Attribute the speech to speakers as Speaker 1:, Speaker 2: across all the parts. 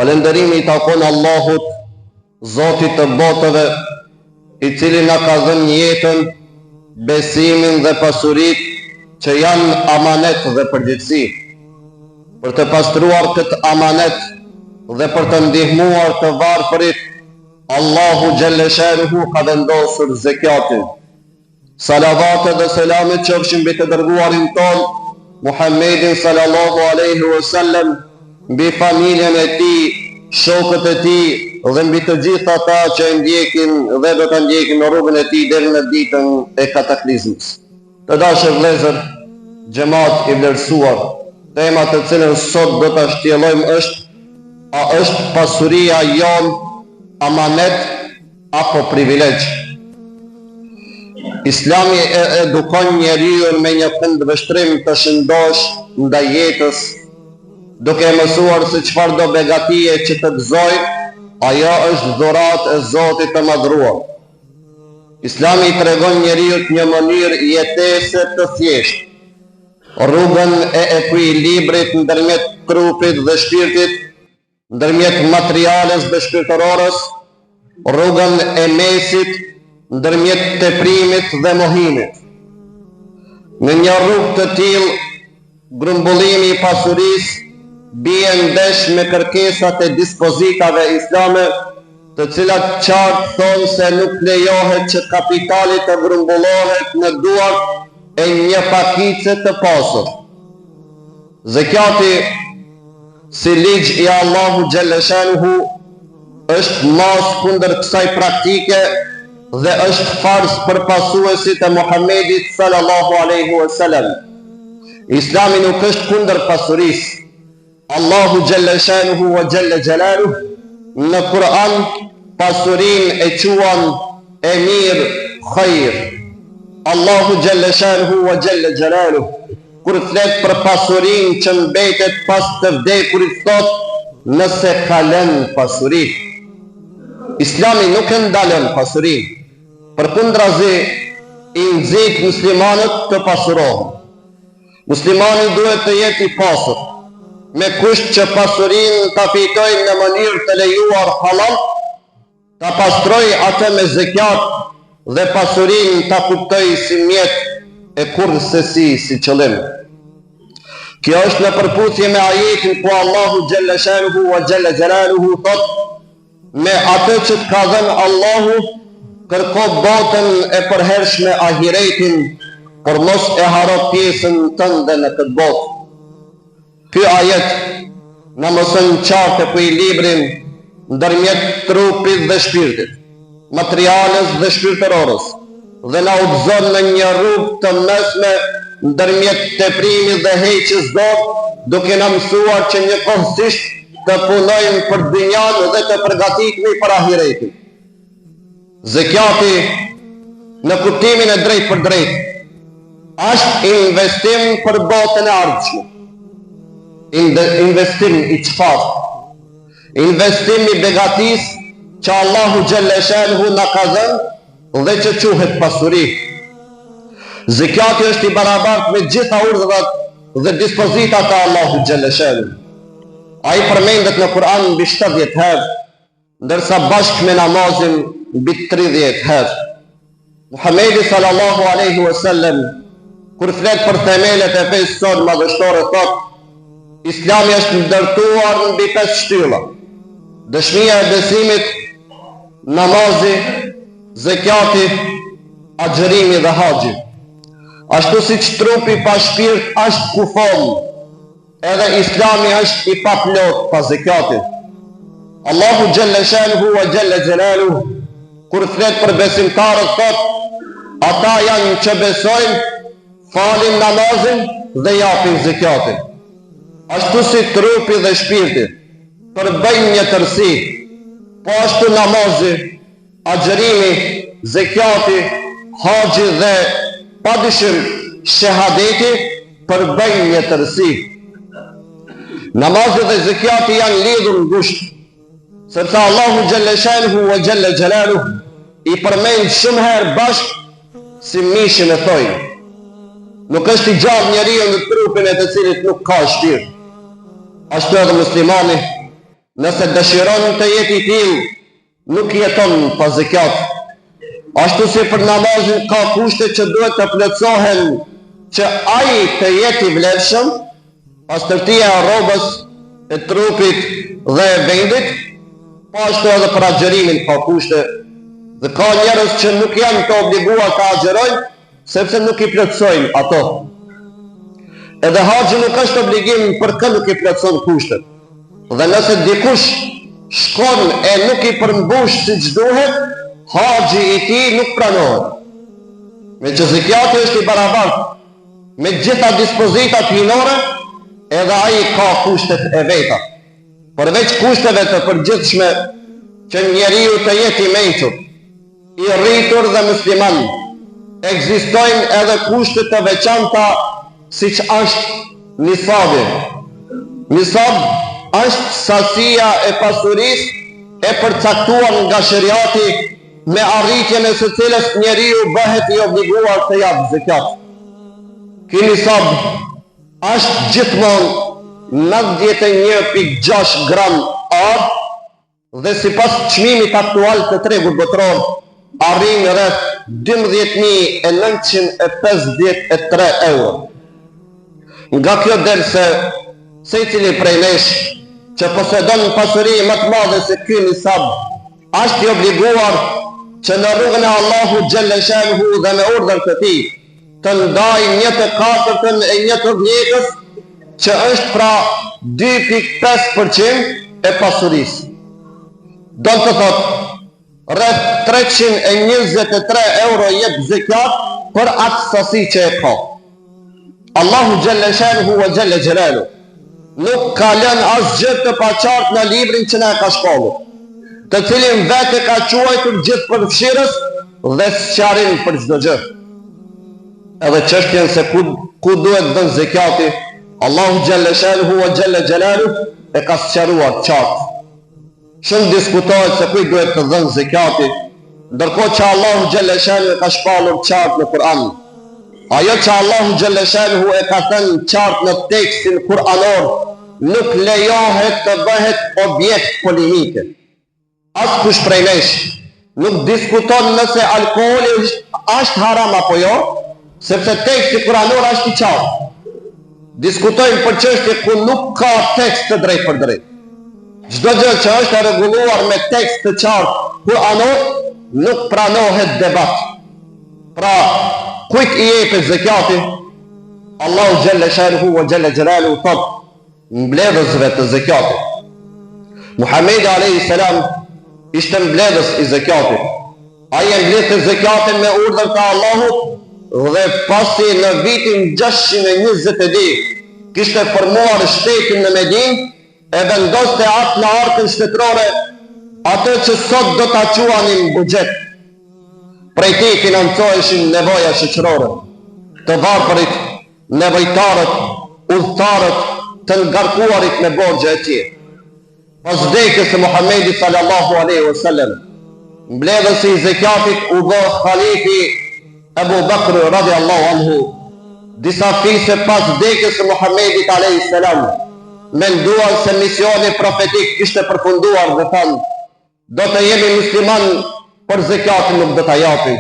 Speaker 1: Falënderimi i takon Allahut, Zotit të botëve, i cili na ka dhënë jetën, besimin dhe pasuritë që janë amanet dhe përgjegjësi. Për të pastruar këtë amanet dhe për të ndihmuar të varfërit, Allahu xhelleshanuhu ka vendosur zekjatin. Salavatet dhe selamet qofshin mbi të dërguarin tonë, Muhammedin sallallahu alejhi ue sellem, mbi familjen e tij, shokët e tij dhe mbi të gjithë ata që e ndjekin dhe do ta ndjekin rrugën e tij deri në ditën e kataklizmës. Të dashur vëllezër, xhemat i vlerësuar, tema të cilën sot do ta shtjellojmë është a është pasuria jonë amanet apo privilegj. Islami e edukon njeriun me një këndvështrim të shëndoshë ndaj jetës, duke e mësuar se çfarëdo begatie që të gëzojë, ajo është dhuratë e Zotit të Madhëruar. Islami i tregon njeriut një mënyrë jetese të thjeshtë, rrugën e ekuilibrit ndërmjet trupit dhe shpirtit, ndërmjet materiales dhe shpirtërores, rrugën e mesit ndërmjet teprimit dhe mohimit. Në një rrugë të tillë, grumbullimi i pasurisë bie ndesh me kërkesat e dispozitave islame, të cilat qartë thonë se nuk lejohet që kapitali të grumbullohet në duart e një pakice të pasur. Zekati si ligj i Allahut xhelleshanuhu është masë kundër kësaj praktike dhe është farz për pasuesit e Muhammedit sallallahu alejhi ue selem. Islami nuk është kundër pasurisë. Allahu xhelleshanuhu ue xhelle xhelaluh në Kur'an pasurinë e quan e mirë khair. Allahu xhelleshanuhu ue xhelle xhelaluh Kur flet për pasurinë që mbetet pas të vdekurit thotë nëse ka lënë pasuri. Islami nuk e ndalon pasurinë, përkundrazi i nxit muslimanët të pasurohen. Muslimani duhet të jetë i pasur, me kusht që pasurinë ta fitojë në mënyrë të lejuar hallall, Ta pastrojë atë me zekjat dhe pasurinë ta kuptojë si mjet e kurrsesi si qëllim. Kjo është në përputhje me ajetin ku Allahu xhelle shanuhu wa xhelle xhelaluhu thotë me atë që të ka dhënë Allahu kërko botën e përhershme ahiretin, por mos e harro pjesën tënde në këtë botë. Ky ajet na mëson qartë ekuilibrin ndërmjet trupit dhe shpirtit, materiales dhe shpirtërores, dhe na udhëzon në një rrugë të mesme ndërmjet teprimit dhe heqjes dorë, duke na mësuar që njëkohësisht të punojmë për dynjanë dhe të përgatitemi për ahiretin. Zekjati në kuptimin e drejtpërdrejtë është investim për botën e ardhshme. Investim i çfarë? Investim i begatisë që Allahu xhelleshanuhu na ka dhënë dhe që quhet pasuri. Zekjati është i barabartë me gjitha urdhrat dhe dispozitat e Allahut xhelleshanuhu. Ai përmendet në Kur'an mbi 70 herë ndërsa bashkë me namazin mbi 30 herë. Muhamedi sallallahu alaihi wasallam kur flet për themelet e fesë sonë madhështore thotë Islami është ndërtuar mbi pesë shtylla. Dëshmia e besimit, namazi, zekati, agjërimi dhe haxhi. Ashtu siç trupi pa shpirt është kufomë, Edhe Islami është i paplotë pa zekatin. Allahu xhelleshanuhu wa xhelle xhelaluhu kur flet për besimtarët thotë ata janë që besojnë, falin namazin dhe japin zekatin. Ashtu si trupi dhe shpirti përbëjnë një tërësi, po ashtu namazi Agjërimi, zekati, haxhi dhe, padyshim, shehadeti përbëjnë një tërësi. Namazi dhe zekati janë lidhur ngushtë, sepse Allahu xhelleshanuhu wa xhelle xhelaluhu i përmend shumë herë bashkë si mishi me thoin. Nuk është i gjallë njeriu në trupin e të cilit nuk ka shpirt. Ashtu edhe muslimani. Nëse dëshiron të jetë i tillë, nuk jeton pa zekat. Ashtu si për namazin ka kushte që duhet të plotësohen që ai të jetë i vlefshëm, pastërtia e rrobës, e trupit dhe e vendit, po ashtu edhe për agjërimin ka kushte. Dhe ka njerëz që nuk janë të obliguar të agjërojnë, sepse nuk i plotësojnë ato. Edhe haxhi nuk është obligim për kë nuk i plotëson kushtet. Dhe nëse dikush shkon e nuk i përmbush siç duhet, haxhi i tij nuk pranohet. Meqë zekati është i barabartë me gjitha dispozitat hyjnore, edhe ai ka kushtet e veta. Përveç kushteve të përgjithshme që njeriu të jetë i mençur, i rritur dhe musliman, ekzistojnë edhe kushte të veçanta siç është nisabi. Nisab është sasia e pasurisë e përcaktuar nga sheriati me arritjen e së cilës njeriu bëhet i obliguar të japë zekat. Ky nisab është gjithmonë 91.6 gram ar dhe sipas çmimit aktual të tregut botëror arrin rreth 12.953 euro. Nga kjo del se secili prej nesh që posedon pasuri më të madhe se ky nisab është i obliguar që në rrugën e Allahut xhelle shanuhu dhe me urdhër të tij të ndajë një të katërtën e një të dhjetës, që është pra 2.5 për qind e pasurisë. Do të thotë, rreth 323 euro jep zekat për atë sasi që e ka. Allahu xhelle shanuhu wa xhelle xhelaluhu nuk ka lënë asgjë të paqartë në librin që na e ka shpallur, të cilin vetë e ka quajtur gjithëpërfshirës dhe sqarim për çdo gjë. Edhe çështjen se ku ku duhet dhënë zekati, Allahu xhelle shanuhu wa xhelle xhelaluhu e ka sqaruar qartë. Shumë diskutohet se kujt duhet të dhënë zekati, ndërkohë që Allahu xhelle shanuhu e ka shpallur qartë në Kur'an. Ajo që Allahu xhelle shanuhu e ka thënë qartë në tekstin kur'anor nuk lejohet të bëhet objekt polemike. Askush prej nesh nuk diskuton nëse alkooli është haram apo jo, sepse teksti kuranor është i qartë. Diskutojmë për çështje ku nuk ka tekst të drejtpërdrejtë. Çdo gjë që është e rregulluar me tekst të qartë kuranor nuk pranohet debat. Pra, kujt i jepet zekati? Allahu xhelle shanuhu wa xhelle xhelaluhu thotë mbledhësve të zekatit. Muhamedi alayhi salam ishte mbledhës i zekatit. Ai e mblidhte zekatin me urdhër të Allahut dhe pasi në vitin 622 kishte formuar shtetin në Medinë, e vendoste atë në arkën shtetërore, atë që sot do ta quanim buxhet. Prej tij financoheshin nevoja shoqërore, të varfërit, nevojtarët, udhëtarët, të ngarkuarit me borxhe etj. Pas vdekjes së Muhamedit sallallahu alaihi wasallam, mbledhësi i zekatit u bë halifi Ebu Bekr radiallahu anhu. Disa fise pas vdekjes së Muhamedit alaihi salam menduan se misioni profetik kishte përfunduar dhe thanë Do të jemi musliman, por zekatin nuk do ta japim.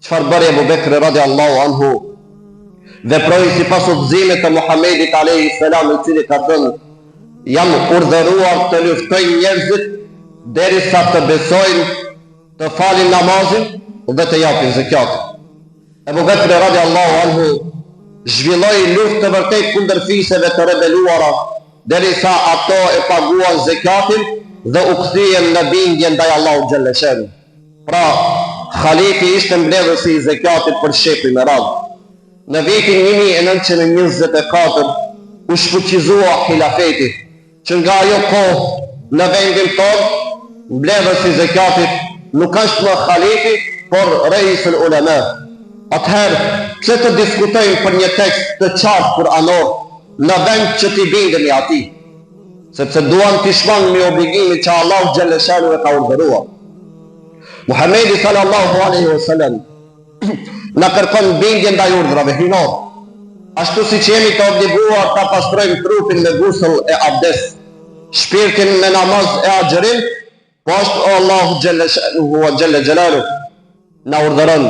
Speaker 1: Çfarë bëri Ebu Bekri radiallahu anhu? Veproi sipas udhëzimit të Muhamedit alayhi salam, i cili ka thënë: Jam urdhëruar të luftoj njerëzit derisa të besojnë, të falin namazin dhe të japin zekatin. Ebu Bekri radiallahu anhu zhvilloi luftë të vërtetë kundër fiseve të rebeluara, derisa ato e paguan zekatin dhe u kthyen në bindje ndaj Allahut xhelle shanuhu. Pra, halifi ishte mbledhësi i zekatit për shekuj me radhë. Në vitin 1924 u shfuqizua hilafeti, Që nga ajo kohë në vendin tonë, mbledhës i zekatit nuk është më halifi, por reisul ulema. Atëherë, pse të diskutojmë për një tekst të qartë kuranor, në vend që t'i bindemi atij? Sepse duam t'i shmangemi obligimit që Allahu xhelle shanuhu e ka urdhëruar. Muhamedi sallallahu alaihi wasallam na kërkon bindje ndaj urdhrave hyjnorë, ashtu siç jemi të obliguar ta pastrojmë trupin me gusëll e abdes. shpirtin me namaz e agjërim, po ashtu Allahu xhelle shanuhu wa xhelle xhelaluhu na urdhëron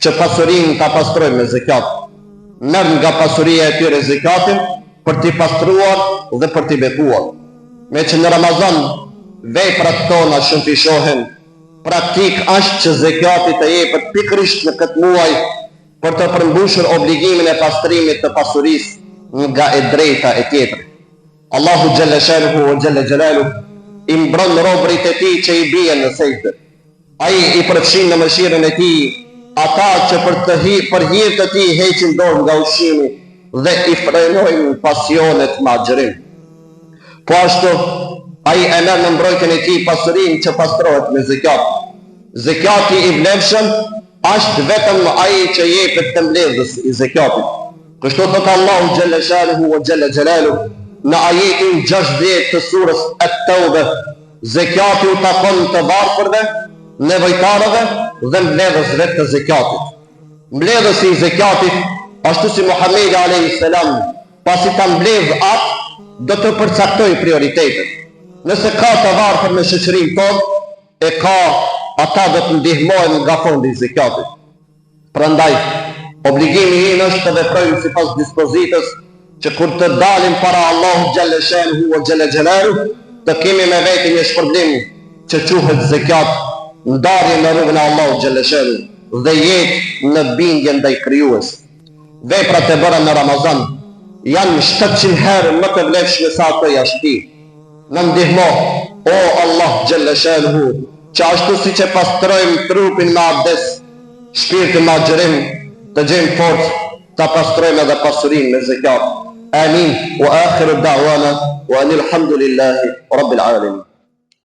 Speaker 1: që pasurinë ta pastrojmë me zekat. Merr nga pasuria e tyre zekatin për t'i pastruar dhe për t'i bekuar. Meqë në Ramazan veprat tona shumëfishohen, praktikë është që zekati të jepet pikërisht në këtë muaj për të përmbushur obligimin e pastrimit të pasurisë nga e drejta e tjetrit. Allahu xhelle shanuhu wa xhelle xhelaluhu i mbron robërit e tij që i bien në sexhde. Ai i përfshin në mëshirën e tij ata që për të hi, për hir të tij heqin dorë nga ushqimi dhe i frenojnë pasionet me agjërim. Po ashtu, ai e merr në mbrojtjen e tij pasurinë që pastrohet me zekat. Zekati i vlefshëm Asht vetëm ai që jepet te mbledhës i zekatit. Kështu thotë Allahu xhelle shanuhu wa xhelle xhelaluhu në ajetin 60 të surës At-Taube, Zekati u takon të varfërve, nevojtarëve dhe mbledhësve të zekatit. Mbledhësi i zekatit, ashtu si Muhamedi alejhi selam, pasi ta mbledhë atë, do të përcaktojë prioritetet. Nëse ka të varfër në shoqërinë tonë, e ka, ata do të ndihmohen nga fondi i zekatit. Prandaj, obligimi ynë është të veprojmë sipas dispozitës që kur të dalim para Allahut xhelle shanuhu wa xhelle xhelaluhu, të kemi me vete një shpërblim që quhet zekat, ndarje në rrugën e Allahut xhelle shanuhu dhe jetë në bindje ndaj Krijuesit. Veprat e bëra në Ramazan janë 700 herë më të vlefshme se ato jashtë tij. Na ndihmo, o Allah xhelle shanuhu, që ashtu siç e pastrojmë trupin me abdes, shpirtin me agjërim, të gjejmë forcë ta pastrojmë edhe pasurinë me zekat. Amin. Wa akhiru da'wana wa anil hamdulillahi rabbil alamin.